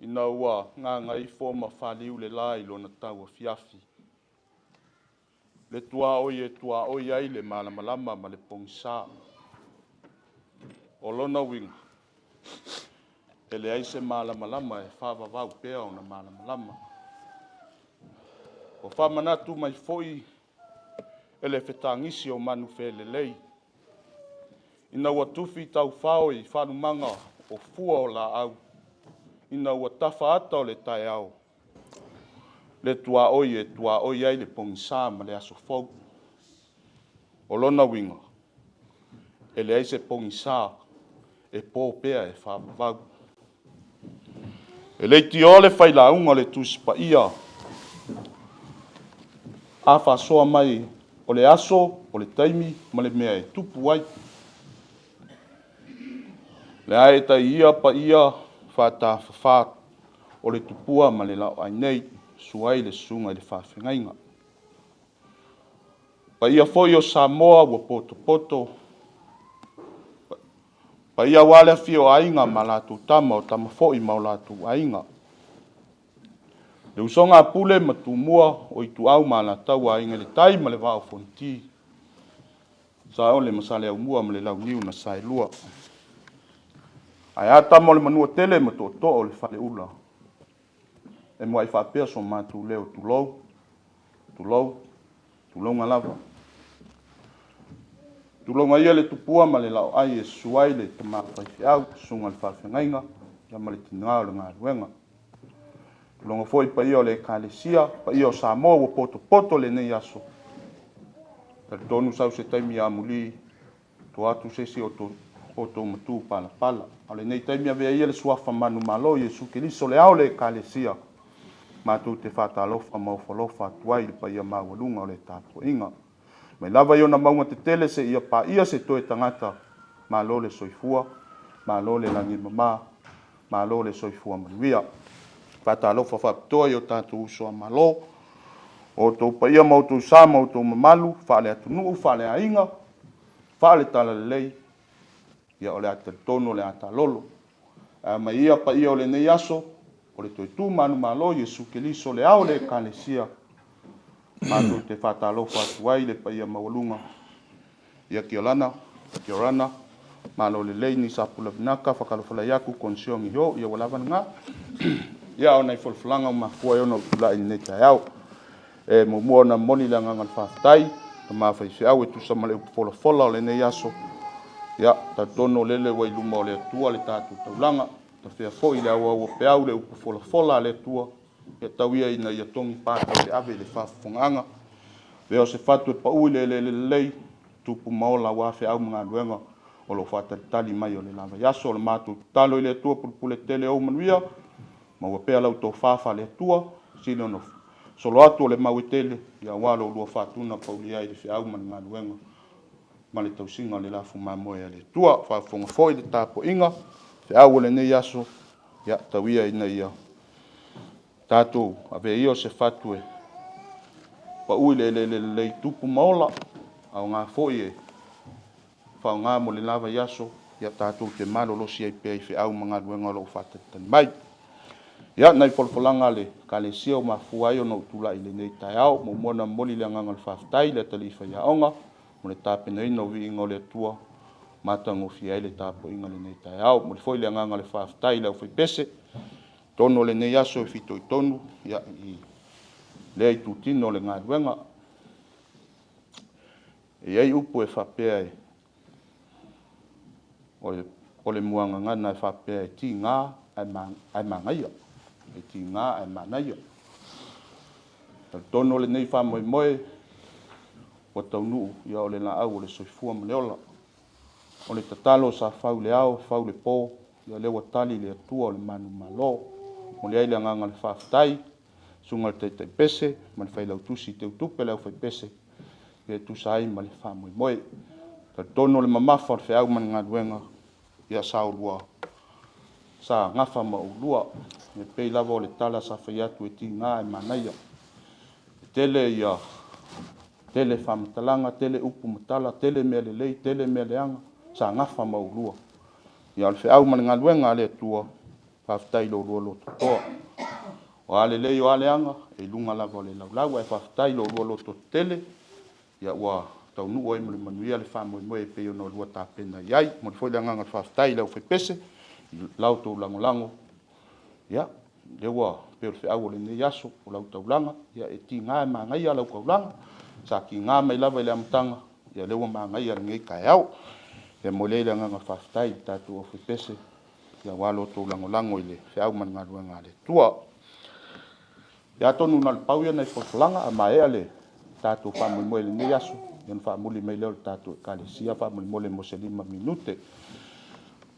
ina ua gagaifo ma faliu le la i lona tauafiafi. Le tuaoi e tuaoi ai le malamalama ma le pogisa. O lona uiga, e leai se malamalama e faavavau pea ona malamalama. Ua faamanatu mai foi e le fetagisi o manufelelei ina ua tufi taufao i faalumaga o fua o laau ina ua tafa ata o le taeao, le tuaoi e tuaoi ai le pogisa ma le aso fou. O lona uiga, e leai se pogisa e po pea e faavavau. E leitioa le failauga o le Tusi Paia a faasoa mai o le aso, o le taimi ma le mea e tupu ai. Le ae tai ia paia faatafafa o le tupua ma le laoai nei, susu ai le susuga i le faafeagaiga. Paia foi o Samoa ua potopoto, paia aua le afio o aiga ma latou tama, o tama foi ma o latou aiga. Le usoga a Pule ma Tumua o Ituau ma Alataua, Aiga i le Tai ma le Vaa o Fonoti, Saole ma Saleaaumua ma le Launiu na Saelua. Ae a tama o le Manuatele ma Tootoo o le Faleula. E muai faapea so matou leo, tulou, tulou, tulouna lava. Tulouna ia le tupua ma le laoai e susu ai le tama faifeau, susuga i le faafeagaiga ma le tina o le galuega. Tulouna foi paia o le Ekalesia, paia o Samoa ua potopoto lenei aso. Talitonu sau se taimi amuli, to atu se isi o outou matu palapala. A o lenei taimi avea ia le suafa manumalo Iesu Keriso le ao o le Ekalesia, matou te faatalofa ma ofo alofa atu ai i le paia maualuga o le tapuaiga. Mai lava i ona mauga tetele seia paia se toe tagata, malo le soifua, malo le lagi e mama, malo le soifua manuia. Faatalofa faapitoa i o tatou uso a Malo, o outou paia ma outou sa ma outou mamalu, faale-atunuu, faale-aiga, faale-talalelei, ia o le a talitonu o le a talolo. Ae mai ia paia o lenei aso, o le toe tu manumalo Iesu Keriso le ao o le Ekalesia, matou te faatalofa atu ai le paia maualuga. Ia kia orana, kia orana, malo lelei ni sapula vinaka, whakalofala iaku konsiogi ho, ia ua lava lena. Ia o nai folafolaga ua mafua ai ona ou tulai i lenei taeao. E muamua ona momoli le agaga o le faafetai, tama faifeau e tusa ma le upu folafola o lenei aso. Ia, talitonu o lele ua i luma o le Atua le tatou taulaga, tafea foi le auau o peau le upu folafola a le Atua, ia tau ia ina ia togi patauleave i le faafofogaaga. Avea o se fatu e pau i le eleele lelei, tupu ma ola aua feau ma galuega o lo o faatalitali mai o le la vaiaso. O le matou tatalo i le Atua pulepule tele ou manuia, maua pea lau tofa faale-Atua, sili ona solo atu o le mau e tele, ia aua lo oulua faatuna paulia ai le feau ma le galuega ma le tausiga o le lafu mamoe a le Atua. Faafofoga foi le tapuaiga, feau o lenei aso, ia tau ia ina ia tatou avea ia o se fatu e pau i le eleele lelei tupu ma ola, aoga foi e faaaoga mo le la vaiaso, ia tatou te malolosi ai pea i feau ma galuega o lo o faatalitali mai. Ia, nai folafolaga a le Ekalesia ua mafua ai ona ou tulai i lenei taeao. Muamua ona momoli le agaga o le faafetai i le atalii faiaoga mo le tapenaina o viiga o le Atua matagofie ai le tapuaiga i lenei taeao. Momoli foi le agaga o le faafetai i le aufaipese, tonu o lenei aso e fitoitonu ia, i lea itutino o le galuega. E i ai upu e faapea o le muagagana e faapea e tiga ae manaia. E tiga ae manaia. Talitonu o lenei faamoemoe ua taunuu ia o le laau o le soifua ma le ola. O le tatalo sa fau le ao, fau le po, ia lea ua tali le Atua o le manumalo. Momoli ai le agaga o le faafetai, susuga i le Taitaipese ma le Failautusi Teutupe le aufaipese, ia e tusa ai ma le faamoemoe. Talitonu o le mamafa o le feau ma le galuega, ia sa oulua, sa gafa ma oulua. E pei lava o le tala sa fai atu e tiga ae manaia. E tele ia Tele faamatalaga, tele upu ma tala, tele mea lelei, tele mea leaga, sa gafa ma oulua. Ia o le feau ma le galuega a le Atua, faafetai i lo oulua lototoa. O a lelei o a leaga, e i luga lava o le laulau, ae faafetai i lo oulua lototetele, ia ua taunuu ai ma le manuia le faamoemoe e pei ona oulua tapena i ai. E momoli foi le agaga o le faafetai i le aufaipese i la outou lagolago, ia, lea ua pei o le feau o lenei aso, o lau taulaga, ia e tiga e manaia lau taulaga, sa tiga mai lava i le amataga, ia lea ua manaia i lenei taeao. E momoli ai le agaga faafetai i le tatou aufaipese aua lo outou lagolago i le feau ma le galuega a le Atua. Ia atonu na o le pau ia o nai folafolaga, a maea le tatou faamoemoe i lenei aso, ia ona faamuli mai lea o le tatou Ekalesia faamolemole mo se 5 minute.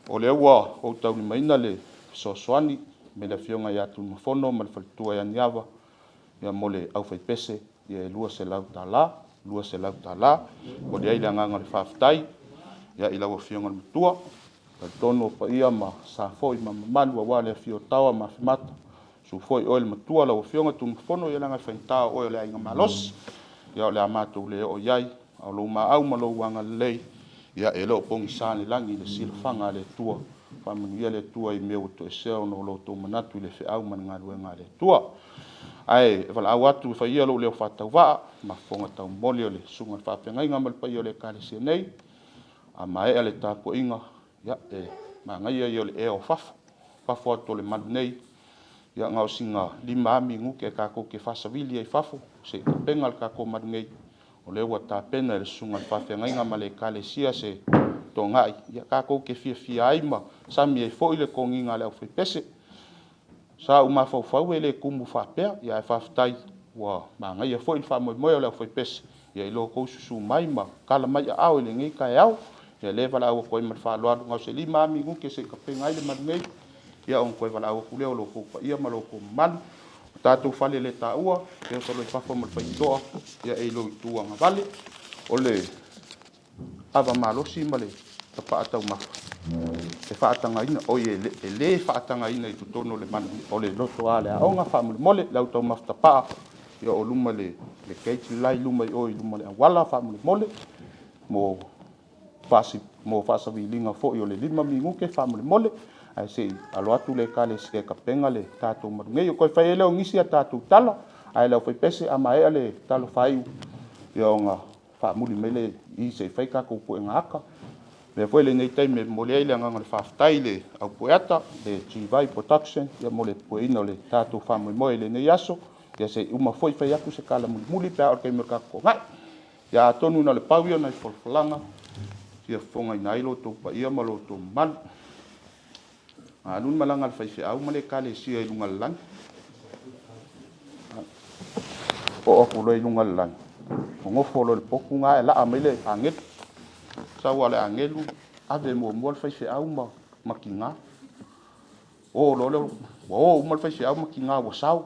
O lea ua ou taulimaina le fesoasoani mai le Afioga ia Tunumafono ma le faletua ia Niava mo le aufaipese e $200, $200. E momoli ai le agaga o le faafetai i lau Afioga i le Matua. E talitonu o paia ma sa foi ma mamalu aua le afio o Taoa ma Afemata, susu foi oe le Matua lau Afioga Tunumafono, ia leaga e faigata o oe o le aiga malosi. Ia o le a matou le oo i ai, a o lou maau ma lou agalelei, ia e le o pogisa i le lagi i le silafaga a le Atua. Faamanuia le Atua i mea ua toesea ona o lo outou manatu i le feau ma le galuega a le Atua. Ae valaau atu e fai ia lou leo faatauvaa ma fofoga taumoli o le susuga i le faafeagaiga ma le paia o le Ekalesia nei, a maea le tapuaiga, ia, e manaia ia o le ea o fafo, fafo atu o le malu nei, ia na o sina 5 lava minute tatou te faasavili ai i fafo, se i tapena le tatou malu nei, o lea ua tapena e le susuga i le faafeagaiga ma le Ekalesia se togai, ia tatou te fiafia ai ma sami ai foi le toniga a le aufaipese. Sa ou mafaufau e le tumu faapea, ae faafetai ua manaia foi le faamoemoe o le aufaipese i lo outou susu mai ma tala mai aao i lenei taeao. Ia lea e valaau atu ai ma le faaaloalo, na o se 5 lava minute se i tapena ai le malu nei, ia ona toe valaau atu lea o lo outou paia ma lo outou mamalu. O tatou faleletaua, e oso loa i fafo ma le faitotoa, ia e i lou itu agavale. O le ava malosi ma le tapaa taumafa, e faatagaina, oi e le faatagaina i totonu o le malu o le lotoa a le aoga, faamolemole, le au taumafa tapaa, ia o luma le gate le la i luma i o i luma o le auala, faamolemole, mo faasaviliga foi o le 5 minute, faamolemole, ae se i alo atu le Ekalesia e tapena le tatou malu nei. O toe fai ai lea o nisi a tatou tala, ae le aufaipese a maea le talo faaiu, ia ona faamuli mai le i se i fai tatou puega ata. Mea foi lenei taimi e momoli ai le agaga o le faafetai i le aupueata, le Gvai Production, ia mo le pueina o le tatou faamoemoe i lenei aso. Ia se i uma foi fai atu se tala mulimuli pe a oo i le taimi o le tatou togai. Ia atonu na o le pau ia o nai folafolaga fia fofogaina ai lo outou paia ma lo outou mamalu. Alu le malaga a le faifeau ma le Ekalesia i luga o le lagi. Oo atu loa i luga o le lagi, nonofo loa i le potu na ae laa mai le agelu. Sau lava le agelu, ave muamua le faifeau ma tiga. O loa le, ua o uma le faifeau ma tiga ua sao.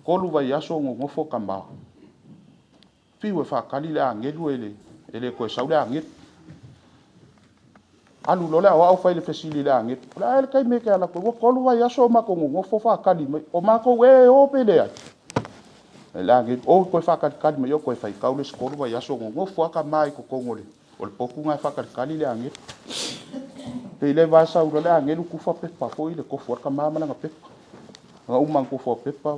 3 vaiaso nonofo tama. Fiu e faatali le agelu e le toe sau le agelu. Alu loa le aoao fai le fesili i le agelu. O le a ea le taimi e te ala atu ai? Ua 3 vaiaso o matou nonofo faatali mai. O matou e o pe leai? Le agelu, o toe faatalitali mai, o toe faitau le isi 3 vaiaso nonofo lava tama i totonu o le potu na e faatalitali le agelu. Pe le va sau loa le agelu tufa pepa foi le tofu a le tama ma lana pepa. Na uma na tufa o pepa,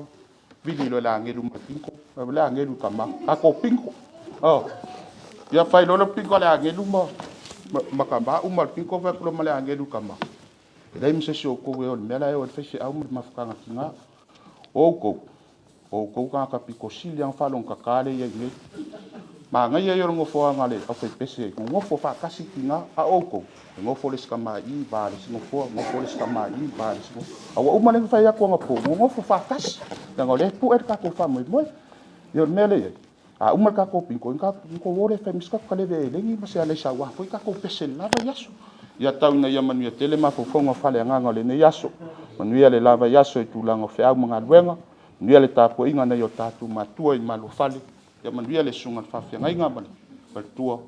vili loa le agelu ma le pinko. Le agelu tama, tatou pinko. Oh. Ia fai loa le pinko a le agelu ma tama, uma le pinko fai atu loa ma le agelu tama. E leai ma se isi o outou e o i le mea la e o ai le faifeau ma le mafutaga tiga. O outou, o outou tagata pito sili lava ona faalogotata lea e i ai nei. Manaia ia o le nofoaga a le aufaipese, nonofo faatasi tiga, a o outou, e nofo le isi tama i i, va le isi nofoa, nofo le isi tama i i, va le isi nofoa. A ua uma lea ona fai atu anapo, nonofo faatasi, leaga o lea e pue le tatou faamoemoe. Ia o le mea lea e i ai, a uma le tatou bingo, ona outou o lea e fai ma se tatou kaleve eleni ma se alaisa aua foi tatou pese i le la vaiaso. Ia tau ina ia manuia tele mafaufauga o faleagaga o lenei aso. Manuia le la vaiaso i tulaga o feau ma galuega. Manuia le tapuaiga nai o tatou matua i maluafale. Ia manuia le susuga i le faafeagaiga ma le faletua.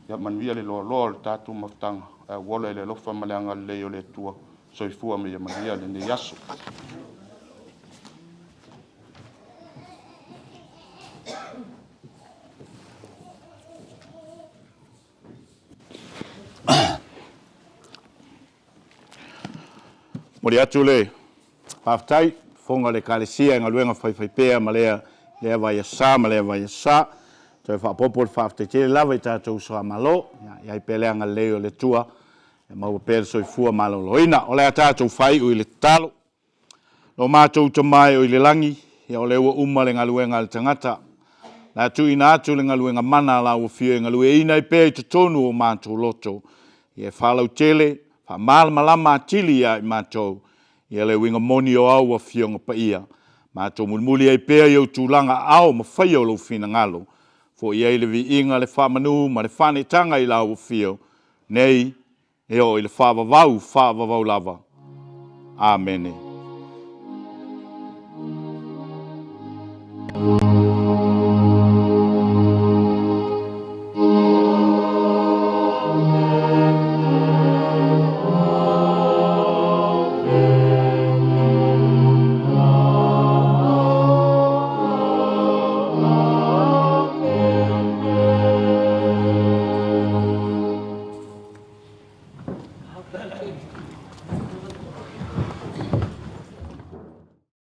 Ia manuia le loaloa o le tatou mafutaga. Ae ua ola i le alofa ma le agalelei o le Atua. Soifua ma ia manuia lenei aso. Momoli atu le faafetai fofoga o le Ekalesia i galuega faifaipea ma lea lea vaiaso ma lea vaiaso. Toe faaopoopo le faafetai tele lava i tatou uso a Malo. Ia i ai pea le agalelei o le Atua e maua pea le soifua maloloina. O le a tatou faaiu i le tatalo. Lo matou Tama e o i le lagi, ia o lea ua uma le galuega a le tagata. O le a tuuina atu le galuega mana a lau Afio e galueaiina ai pea i totonu o matou loto, ia e faalautele, faamalamalama atili ia i matou, ia le uiga moni o au Afioga Paia. Matou mulimuli ai pea i ou tulaga aao ma faia o lou finagalo. Fo'i ai le viiga, le faamanu ma le faaneetaga i lau Afio, nei e oo i le faavavau, faavavau lava. Amene.